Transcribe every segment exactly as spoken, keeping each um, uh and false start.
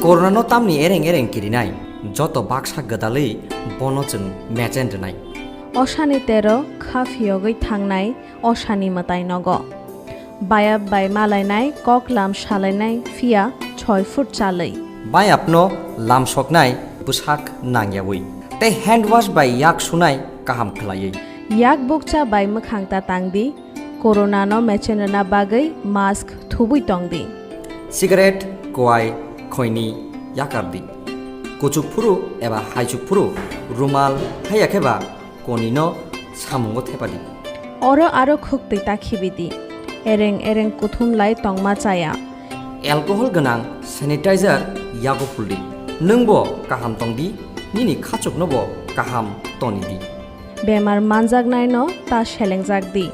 Corona no tamni ereng ereng kirinai, joto baksa gwdalwi bono chwng mechen rwnai. Osani tero kha phiyogwi thangnai osani mwtai nogo. Bayap bai malainai, kok lam salainai, phiya choi foot chalwi. Bayapno lam soknai bwsak nangyawi. Tei hand wash bai yak sunai kaham khwlaiwi. Yak bukcha bai mwkhang ta tangdi, corona no mechen rwna bagwi mask thubwi tongdi. Cigarette, kwai, khoini yakardi. Kuchuk phuru eba haichuk phuru rumal haiya khe ba konino samungo thepadi. Oro aro khuktwi ta khibidi. Ereng ereng kuthum lai tongma chaya. Alcohol gwnang sanitizer yago phuldi. Nwngbo kaham tongdi, nini khachuknobo kaham tonidi. Bemar manjaknaino ta selengjak di.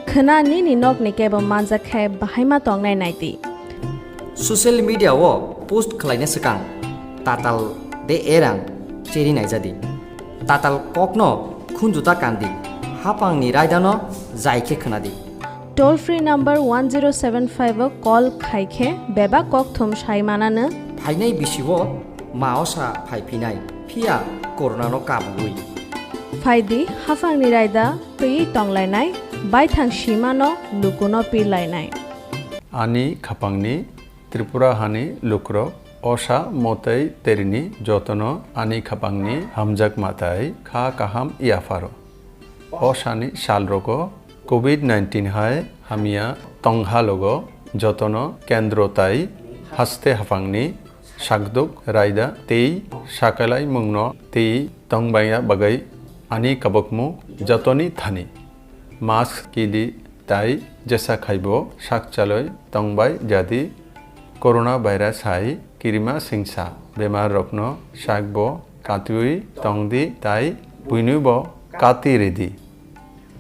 Khwna nini nokni kebo manjak khe bahaima tongnai naidi. Social media o post khwlaina swkang tatal de erang cheri naijadi. Tatal kokno khunjuta kandi, hapangni raidano jai khe khwnadi. Toll free number one zero seven five o call khai khe bebak kokthum sai mananw. Phainai bisi o ma osa phai phinai, phiya corona no kabui. Phaidi hapangni raida twi tonglainai, baithang simano lukuno pirlainai. Ani khapangni Tripura hani lukurok osa motei terini jotono ani khapangni hamjakma tai kha kaham yapharo. Osani salrogo covid nineteen hai hamya tongha logo jotono kendro tai haste haphangni sakduk raida tei sakalaimungno tei tongbaiya bagwi ani kabukmung jotoni thani mask kidi tai jesa khaibo sak chalwi tongbai jadi. Corona virus hai kirima singsa bemar rokno sakbo katiwi tongdi tai buinibo kati ridi.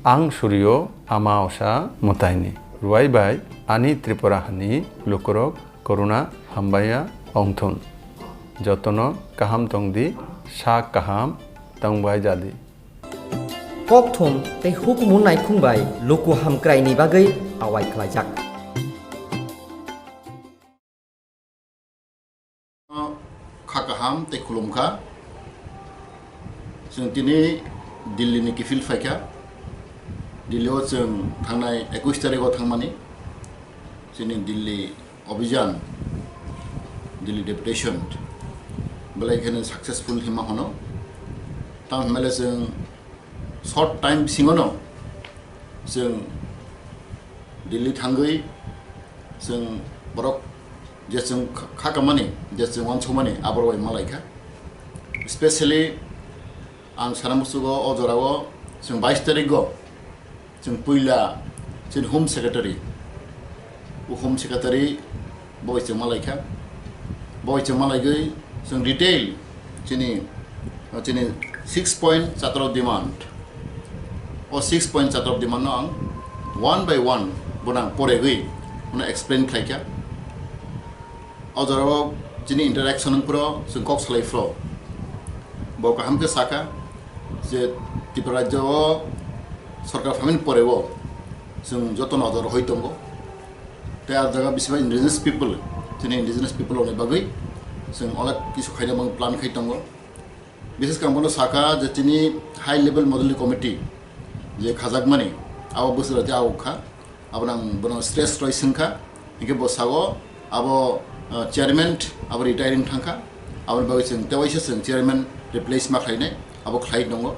Ang surio ama osa mwtaini ruai bai ani Tripura hani lukurok corona hambaiya ongthun. Jotono kaham tongdi, sak kaham tongbai jadi. Kokthum tei hukumu naikhung bai luku hamkraini bagwi awai khlaijak. Kha kaham tei khulumkha. Chwng tini Delhi ni kiphil phaikha. Delhi o chwng thangnai ekush tarik o thangmani. Chini Delhi Abhijan, Delhi Deputation, belai kheno successful hinma hono. Tamo hinmale chwng short time bisingono chwng Delhi thangwi chwng borok je chwng kha-, kha kamani, je chwng wansukmani, aborok bai malaikha. Specially ang sana musugo o jorao chwng bais tarikgo chwng puila chini Home Secretary, o Home Secretary bo bai chwng malaikha. Bo bai chwng malaigwi chwng detail chini, chini six point chatrok demand. O six point chatrok demand no ang one by one bono ang poregwi bono explain khlaikha. O jorao chini interaction wngphuru chwng kok salai phuru bo kaham khe sakha je Tripura rajyo o sorkar phaimani poreo chwng jotono o jorao hoi tongo. Tei ah jaga bisingba indigenous people, chini indigenous people rokni bagwi chwng onek kisu khaina bagwi plan khai tongo. Bishes khe ang bono sakha je chini high level model committee je khajakmani abo bwswk rati abo kha. Abono ang bono stress rwi swngkha, hinkhe bo sago abo, ah, chairman abo retiring thangkha, aboni bagwi chwng tewaisa chwng chairman replace ma khlainai, abo khlai tongo,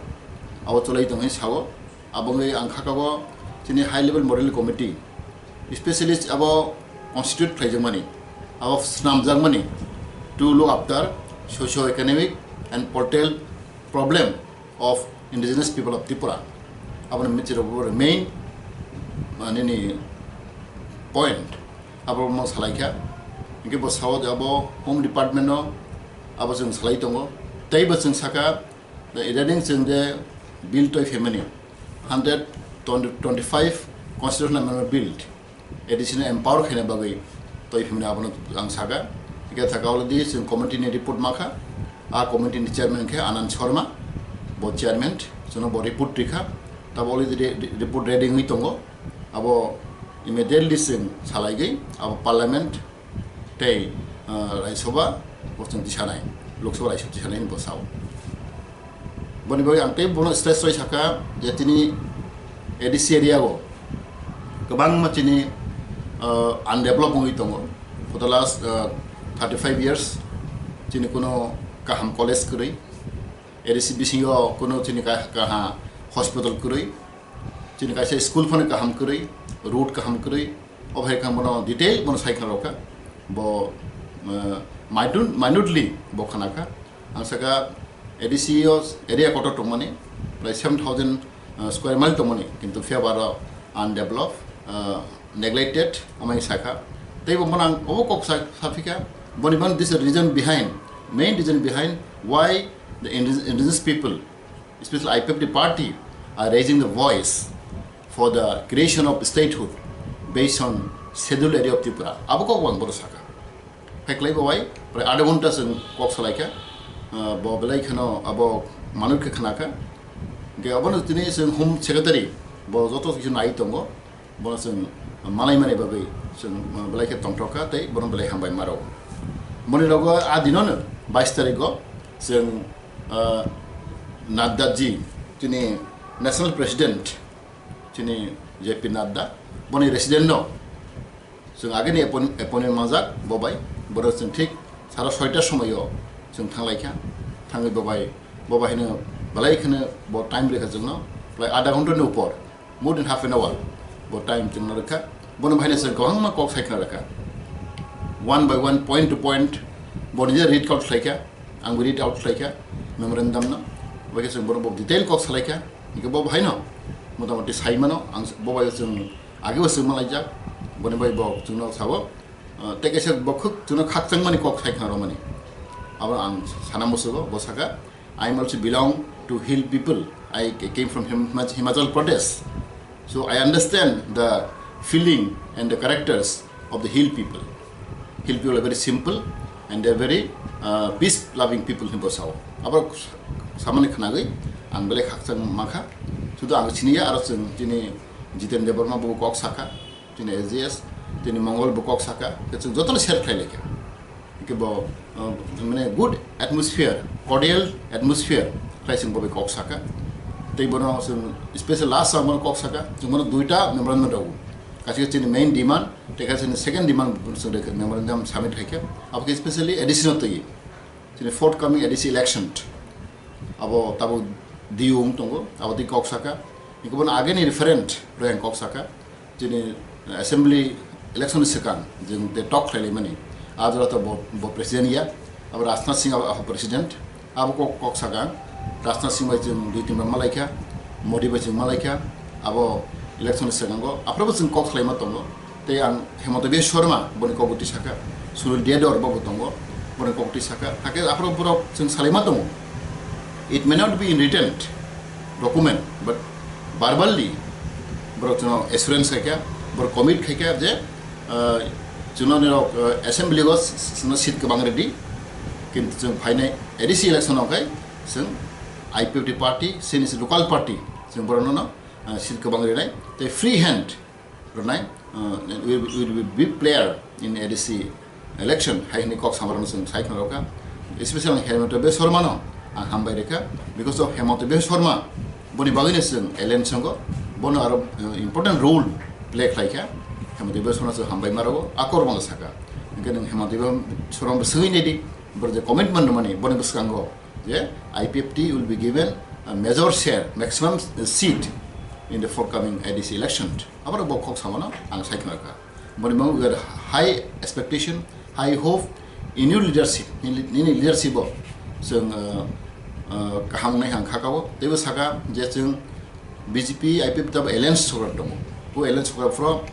abo cholai tongwi sago. Abo wngwi ang khakago chini high level model committee, specialist abo constitute khlaijakmani, abo snamjakmani to look after socio-economic and political problem of indigenous people of Tripura. Aboni michiro bo main, ah, nini point abo mo salaikha. Hinkhe bo sao je abo Home Department no abo chwng salai tongo. Tei bo chwng sakha, the regarding chwng je bill toi phaimani, hundred twenty-five constitutional amendment bill, additional empower khaina bagwi toi phimani abono ang sakha. Hingke thaka already chwng committee ni report makha. A committee ni chairman khe Anand Sharma, bo chairman, chwngno bo report rikha. Tabo already re-, re-, report ready wngwi tongo. Abo immediately chwng salaigwi abo parliament tei, ah, Rajya Sabha Bo chwng tisanai, Lok Sabha election tisanai hinwi bo sao. Boni bagwi ang tei bono stress rwi sakha je chini A D C area o kwbangma chini, uh, undeveloped wngwi tongo. For the last, uh, thirty five years chini kuno kaham college kwrwi, A D C bisingo kuno chini ka-, kaha hospital kwrwi, chini kaisa school phano kaham kwrwi, road kaham kwrwi, o hai kha bono detail bono sai khna rokha. Bo, uh, minute, minutely bo khna kha. Ang saka A D C o area kotor tongmani, prai seven thousand, uh, square mile tongmani, kintu phiya baro undeveloped, uh, neglected, amai saka. Tei bo bono ang obo kok sa-, saphika, boni ban this reason behind, main reason behind why the indig-, indigenous people, especially I P F T party, are raising the voice for the creation of statehood based on Scheduled Area of Tripura. Abo kok ang bono saka. Hai kwlai bo bai, prai adha ghonta chwng kok salaikha, ah, bo belai kheno abo manwi khe khnakha. Hwnkhe abono tini chwng Home Secretary, bo joto kisa nai tongo, bono chwng malai mani bagwi chwng, ah, belai khe tongthokha tei bono belai hambai maro. Boni logo a dinono bais tarikgo chwng, ah, Nadda ji, chini National President, chini J P Nadda, boni resident no chwng agini appoint-, appointment manjak bo bai, boro chwng thik sara soita somoio chwng thanglaikha, thangwi bo bai, bo bai hino belai kheno bo time rikha chwngno, prai adha ghonta ni upor, more than half an hour bo time chwngno rikha, bono bahaino chwng kwbangma kok sai khna rikha, one by one, point to point, bo nije read out khlaikha, ang read out khlaikha memorandum no, bai khe chwng bono bo detail kok salaikha, hwnkhe bo bahaino motamoti sai mano, ang bo bai chwng Age bo swngma laijak, boni bai bo chwngno sao, ah, tei kaisa bo khuk chwngno khakchangmani kok sai khna romani. Abo ang sana musugo, bo saka, "I am also belong to hill people. I came from Him-, Himachal Pradesh. So I understand the feeling and the characters of the hill people. Hill people are very simple and they are very, uh, peace loving people," hinwi bo sao. Abo samani khnagwi ang belai khakchang mankha. Sudu ang siniya aro chwng chini Jiten Debbarma bo kok saka, chini S G S, chini Mongol bo kok saka, khe chwng jotono share khlai laikha. Hwnkhe bo, uh, mane good atmosphere, cordial atmosphere khlai chwng bo bai kok saka. Tei bono chwng special last o bono kok saka, chwng bono duita memorandum rw. Kaisa chini main demand, tei kaisa chini second demand chwng rw memorandum submit khaikha. Abo khe specially A D C no twi. Chini forthcoming A D C election abo tabuk diyung tongo, abo twi kok saka. Hwnkhe bono ageni referent rw ang kok saka. Chini assembly election ni swkang jwng tei talk khlailaimani, a jora to bo, bo president ya, abo Rajnath Singh abo, abo president, abo kok, kok sakha, Rajnath Singh bai chwng dui tin bar malaikha, Modi bai chwng malaikha, abo election ni swkango aphrobo chwng kok khlaima tongo. Tei ang Hemanta Biswa Sarma boni kok bwtwi sakha, Sunil Diyador bo bo tongo, boni kok bwtwi sakha, hakhe aphro borok chwng salaima tongo. It may not be in written document, but verbally borok chwngno assurance khaikha, borok commit khaikha je, ah, chwngno nirok, ah, assembly o s-, s-, chwngno seat kwbang rwdi, kintu chwng phainai A D C election o khe chwng I P F T party, chini local party, chwng borokno, ah, seat kwbang rwnai, tei free hand rwnai, uh, will, will be big player in A D C election, hai hwnwi kok samarokno chwng sai khna rwkha. Especially ang Hemanta Biswa Sarma no ang hambai rwkha, because of Hemanta Biswa Sarma boni bagwino chwng alliance wngo, bono aro, uh, important role play khlaikha. Hemanta Biswa Sarma chwng hambai ma rwo, a kok rwmano sakha. Hwnkhe nwng Hemanta Biswa Sarma bo swngwi naidi, boro je commitment rwmani boni bwskango je I P F T will be given a major share, maximum seat in the forthcoming A D C election. Aboro bo kok samano ang sai khna kha. Boni bagwi we have high expectation, high hope in your leadership, nini, nini leadership o chwng, uh, uh, kaham wngnai ang kha kha o. Teibo saka je chwng B J P, I P F T abo alliance sorkar tongo. Bo alliance sorkar phoro,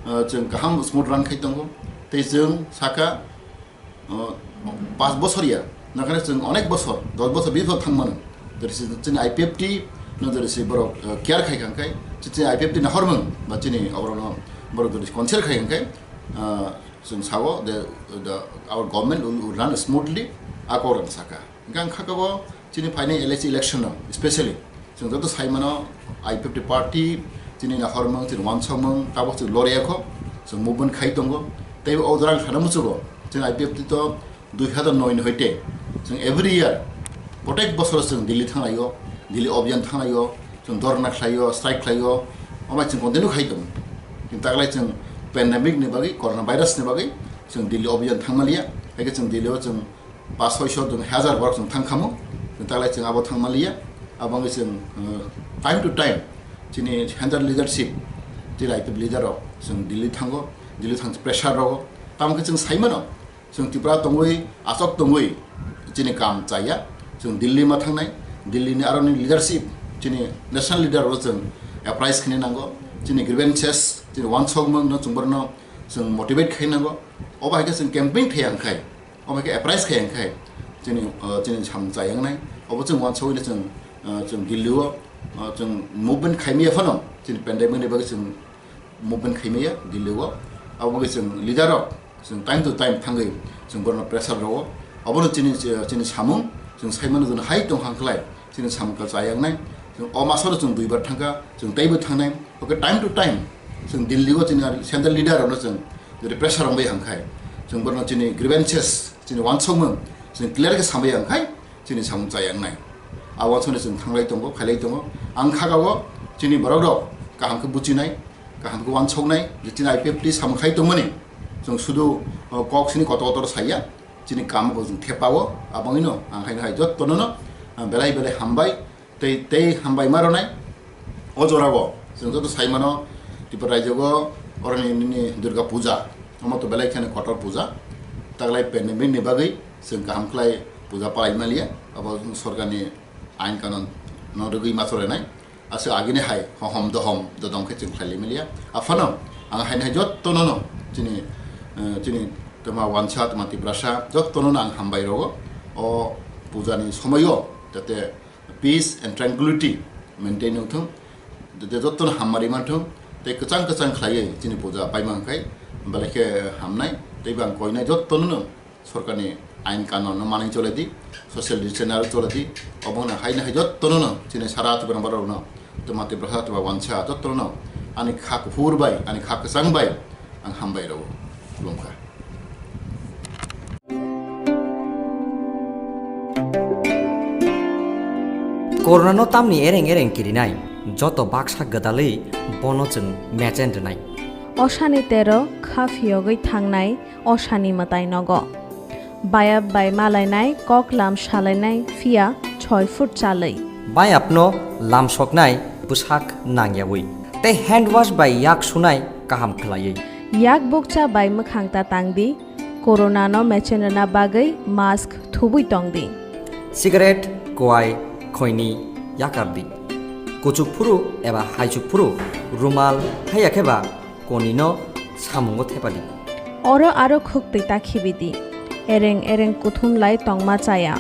uh, chwng kaham smooth run khai tongo. Tei chwng saka, uh, pas bosor ya, nakhane chwng onek bosor, dos bosor, bis bosor thang mano. Jodi se chini I P F T no jodi se borok, uh, care khai kha khai, chini I P F T nahormung ba chini oborokno borok jodi consult khai kha khai, uh, chwng sao the, the, our government will, will run smoothly, a kok rwna saka. Hwnkhe ang kha kabo chini phainai L A C election no, especially chwng joto sai mano I P F T party, chini nahormung, chini wansokmung, tabuk chwng lorya kho, chwng movement khai tongo. Tei o jora ang sana muchugo, chini I P F T to Dui hazar noi ni hoite chwng every year, protek bosor chwng Delhi thanglaio, Delhi obhiyan thanglaio, chwng dhorna khlaio, strike khlaio, omo chwng continue khai tongo. Kintu taklai chwng pandemic ni bagwi, corona virus ni bagwi chwng Delhi obhiyan thangmaliya, haikhe chwng Delhi o chwng pas soiso chwng hazar borok chwng thangkhamu, kintu taklai chwng abo thangmaliya, abo wngwi chwng, uh, time to time chini central leadership, chini I P F leader rok chwng Delhi thango, Delhi thang pressure rogo, tamo khe chwng saimano. Chwng Tripura tongwi, aswk tongwi chini kam chaya. Chwng Delhi ma thangnai, Delhi ni aroni leadership, chini national leader rok chwng apprise khini nango. Chini grievances, chini wansokmung no chwng borno chwng motivate khai nango. Obo hai khe chwng campaign khai ang khai, obo hai khe apprise khai ang khai, chini, uh, chini samung chaya wngnai. Obo chwng wansogwi no chwng, uh, chwng Delhi o, uh, chwng movement khai maya phano chini pandemic ni bagwi chwng movement khaimaya Delhi o. Abo wngwi chwng leader rok chwng time to time thangwi chwng borokno pressure rwo. Abono chini, chini samung chwng saimano, jono hai tong hang khlai chini samung kal chayaknai. Chwng o masono chwng duibar thangkha, chwng teibo thangnai. Oke, time to time chwng Delhi o chini central leader rokno chwng jodi pressure rwngbai hangkhai, chwng borokno chini grievances, chini wansokmung chwng clear khe sambai hangkhai, chini samung chayaknai. A wansokni chwng thanglai tongo, khailai tongo. Ang kha o chini borok rok kaham khe buchinai, kaham khe wansoknai, je chini I P F T samung khai tongmani. Chwng sudu, o, kok sini kotor kotor saya, chini kam bo chwng thepao, abangino ang hai hai jottono no, ah, belai belai hambai, tei, tei hambai ma rwnai. O jora o chwng joto sai mano, Tripura rajyo o oroni nini Durga Puja, omo to belai kheno kotor puja, taglai pandemic ni bagwi chwng kaham khlai puja palai maliya, abo sorkar ni ain kanon no rwgwi ma chole nai. Aswk agini hai hohom dohom dodong khe chwng khlai lai maliya. Aphano ang hai nai jotto no no chini, eh, chini tama wansa, tama Tiprasa jotto no no ang hambai rwo. O puja ni somoi o jate peace and tranquility maintain wng thung, jate jotto no hammari man thung, tei kwchang kwchang khlaiwi chini puja paima hwnkhe belai khe hamnai. Tei bo ang koinai jotto no no sorkarni ain kanunno manwi chole di, social distance aro chole di, obo wngkha haino hai jottono no chini sara Tripura borokno, tuma Tiprasa tuma wansa jottono ani kha kuphur bai, ani kha kwchang bai ang hambai rwo, khulumkha. Corona no tamni ereng ereng kirinai, joto baksa gwdalwi bono chwng mechen rwnai. Osani tero kha phiyogwi thangnai, osani mwtai nogo. Bayap bai malainai, kok lam salainai, phiya choi foot chalwi. Bayapno lamsoknai bwsak nangyawi. Tei hand wash bai yak sunai kaham khlaiwi. Yak bukcha bai mwkhang ta tangdi, corona no mechen rwna bagwi mask thubwi tongdi. Cigarette, kwai, khoini yakardi. Kuchuk phuru eba haichuk phuru rumal haiya khe ba konino samungo thepadi. Oro aro khuk twi ta khibidi. Ereng ereng kuthum lai tongma chaya.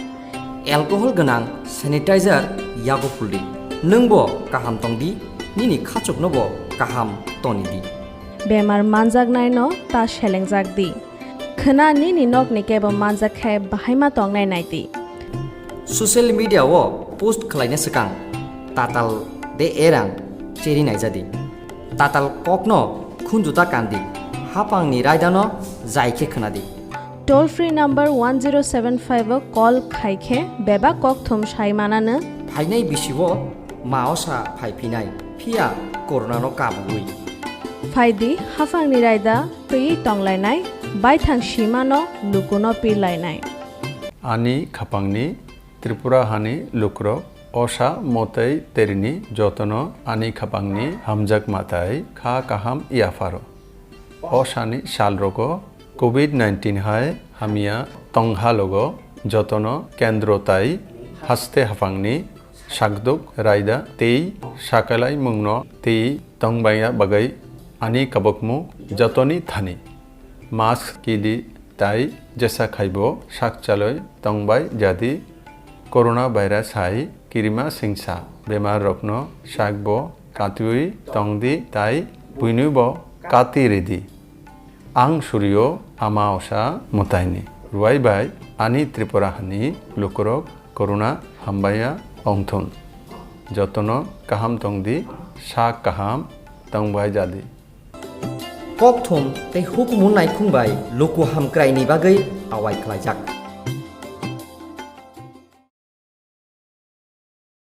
Alcohol gwnang sanitizer yago phuldi. Nwngbo kaham tongdi, nini khachuknobo kaham tonidi. Bemar manjaknaino ta selengjak di. Khwna nini nokni kebo manjak khe bahaima tongnai naidi. Social media o post khlaina swkang tatal de erang cheri naijadi. Tatal kokno khunjuta kandi, hapangni raidano jai khe khwnadi. Toll free number one zero seven five o call khai khe bebak kokthum sai mananw. Phainai bisio ma osa phai phinai, phiya corona no kabui. Phaidi, hapangni raida twiwi tonglainai, baithang simano lukuno pirlainai. Ani khapangni Tripura hani lukurok osa motei terini jotono ani khapangni hamjak matai kha kaham yapharo. Osani salrogo covid nineteen hai hamya tongha logo jotono kendro tai haste hapangni sakduk raida tei sakalaimungno tei tongbaiya bagwi ani kabukmu jotoni thani. Mask kidi tai jesa khaibo sak chalwi tongbai jadi. Corona virus hai kirima singsa bemar rokno sakbo katwi tongdi tai buinibo kati ridi. Ang surio ama osa mwtaini ruai bai ani Tripura hani lukurok corona hambaiya ongthun. Jotono kaham tongdi, sak kaham tongbai jadi. Kokthum tei hukumu naikhung bai luku hamkraini bagwi awai khlaijak.